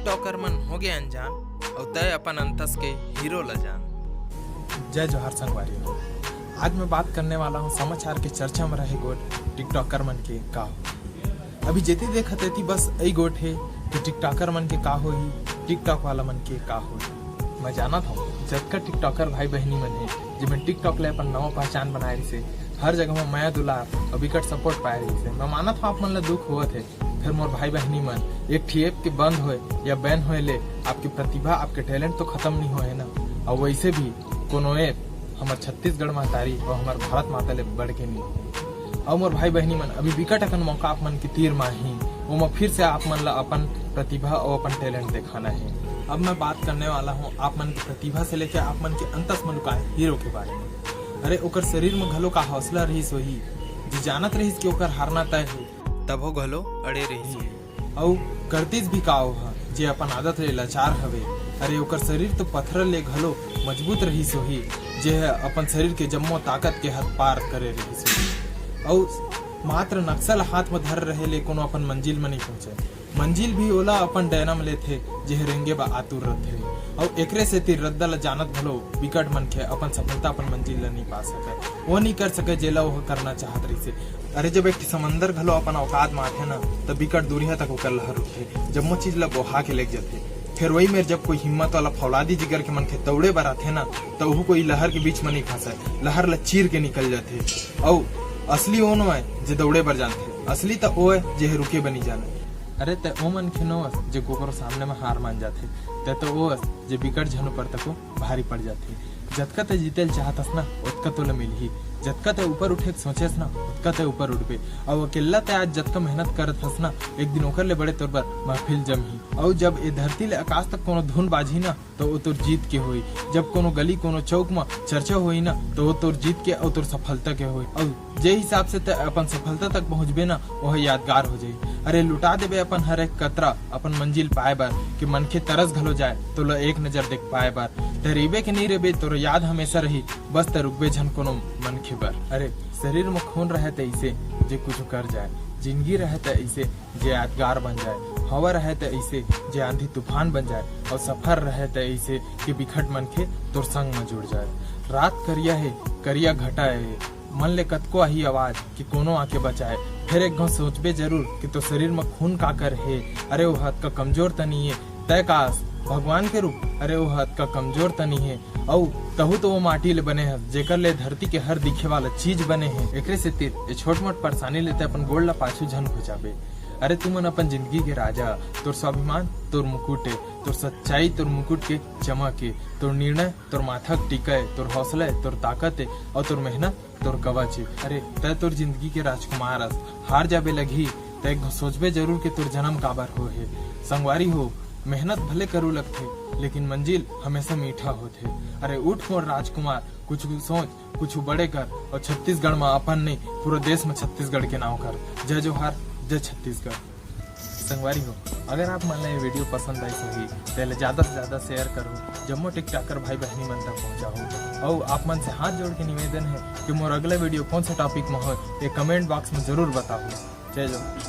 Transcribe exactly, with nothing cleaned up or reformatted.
TikToker मन होगे अनजान, अउ तय अपन अंतस के हीरो ला जान। जय जोहार संगवारी हो। आज मैं बात करने वाला हूँ समाचार के चर्चा में रहे गोठ टिकटॉकर मन के का हो। अभी जेती देखत एती बस यही गोठ हे कि टिकटॉकर मन के का होही, टिकटॉक वाला मन के का होही। मैं जानत हूँ जतका टिकटॉकर भाई बहिनी मन हे, जेमन टिकटॉक ले अपन नवा पहचान बनाए रहिसे, हर जगह में मया दुलार अउ बिकट सपोर्ट पाए रहिसे, मैं मानत हूँ आप मन ला दुख होवत हे। फिर मोर भाई बहिनी मन, एक ठी ऐप के बंद होए या बैन होए ले आपके प्रतिभा, आपके टैलेंट तो खत्म नहीं होए ना। अउ वैसे भी कोनो ऐप हमर छत्तीसगढ़ महतारी अउ हमर भारत माता ले बढ़ के नहीं होए। अउ मोर भाई बहिनी मन, अभी बिकट अकन मौका आप मन के तीर मा ही, ओमा फिर से आप मन ला अपन प्रतिभा अउ अपन टैलेंट दिखाना है। अब मैं बात करने वाला हूँ आप मन के प्रतिभा से लेके आप मन के अंतस में लुकाए हीरो के बारे में। अरे, ओकर शरीर में घलो का हौसला रहिस होही, जे जानत रहिस कि ओकर हारना तय हे, तभो घलो अड़े रहिस होही। अउ करतिस भी का ओह, जे अपन आदत ले लाचार हवे। अरे, ओकर शरीर तो पत्थर ले घलो मजबूत रहिस होही, जे ह अपन शरीर के जम्मो ताकत के हद पार करे रहिस होही। अउ मात्र नक्शा ल हाथ म धर रहे ले कोनो अपन मंजिल म नइ पहुंचे। मंजिल भी ओला अपन डैना म लेथे, जे ह रेंगे बर आतुर रथे। अउ एकरे सेती रद्दा ल जानत घलो बिकट मनखे अपन सफलता, अपन मंजिल ल नइ पा सकय। वो नइ कर सकय, जेला ओह करना चाहत रहिसे। अरे, जब एक ठे समंदर घलो अपन औकात म आथे न, त बिकट दूरिहा तक ओकर लहर उठथे, जम्मो चीज ल बोहा के लेग जथे। फेर वही मेर जब कोई हिम्मत वाला फौलादी जिगर के मनखे दौड़े बर आथे न, त ओहू कोई लहर के बीच म नइ फंसय, लहर ल चीर के निकल जथे। अउ असली ओ नोय जे दौड़े बर जानथे, असली त ओ अय जे ह रुके बर नइ जानय। अरे, तै ओ मनखे नोस जे कोकरो सामने म हार मान जाथे, तै तो ओ अस जे बिकट झन ऊपर तको भारी पड़ जाथे। जतका तै जीते ल चाहत हस ना, ओतका तोला मिलही। जतका तै ऊपर उठे के सोचेस ना, ओतका तै ऊपर उठबे। अउ अकेल्ला तै आज जतका मेहनत करत हस ना, एक दिन ओकर ले बड़े तोर बर महफिल जमही। अउ जब ए धरती ले आकाश तक कोनो धुन बाजही ना, तो वो तोर जीत के होई। जब कोनो गली, कोनो चौक म चर्चा होई ना, तो वो तोर जीत के अउ तोर सफलता के होई। अउ जे हिसाब से तै अपन सफलता तक पहुंचबे ना, वह यादगार हो जाई। अरे, लुटा देबे अपन हर एक कतरा, अपन मंजिल पाए बर, कि मनखे तरस घलो जाए तोला एक नजर देख पाए बर। तै रहिबे के नहीं रहिबे, तोर याद हमेशा रही। बस तै रुकबे झन कोनो मनखे बर। अरे, शरीर म खून रहे तै इसे जे कुछ कर जाए, जिंदगी रहे तै इसे जे यादगार बन जाए, हवा रहे तै इसे जे आंधी तूफान बन जाए, अउ सफर रहे तै इसे कि बिकट मनखे तोर संग म जुड़ जाए। रात करिया हे, करिया घटा हे, मन ले कतको आही आवाज कि कोनो आके बचाए। फेर एक घांव सोचबे जरूर कि तोर शरीर म खून काकर हे। अरे, वो ह अतका कमजोर त नइ हे, तै का अस भगवान के रूप। अरे, वो ह अतका कमजोर त नइ हे, अउ तहू तो वो माटी ले बने हस, जेकर ले धरती के हर दिखे वाला चीज बने हे। एकरे सेती ए छोट मोट परेशानी ले तै अपन गोड़ ला पाछू झन घुचाबे। अरे, तुमन अपन जिंदगी के राजा, तोर स्वाभिमान तोर मुकुट ए, तोर सच्चाई तोर मुकुट के चमक ए, तोर निर्णय तोर माथा के टीका ए, तोर हौसला ए, तोर ताकत ए, अउ तोर मेहनत तोर कवच ए। अरे, तै तोर जिंदगी के राजकुमार अस, हार जाबे लगही, तै एक घांव सोचबे जरूर के तोर जन्म काबर होए हे। संगवारी हो, मेहनत भले करू लगथे, लेकिन मंजिल हमेशा मीठा होथे। अरे उठ मोर राजकुमार, कुछ सोच, कुछ बड़े कर, अउ छत्तीसगढ़ म अपन नहीं, पूरा देश म छत्तीसगढ़ के नाव कर। जय जोहार, जय छत्तीसगढ़। संगवारी हो, अगर आप मन ला ये वीडियो पसंद आइस होही, त एला ज्यादा से ज्यादा शेयर करो, जम्मो टिकटॉकर भाई बहिनी मन तक पहुंचाओ। अउ आप मन से हाथ जोड़ के निवेदन हे कि मोर अगला वीडियो कौन सा टॉपिक म हो, ये कमेंट बॉक्स में जरूर बताओ। जय जोहार।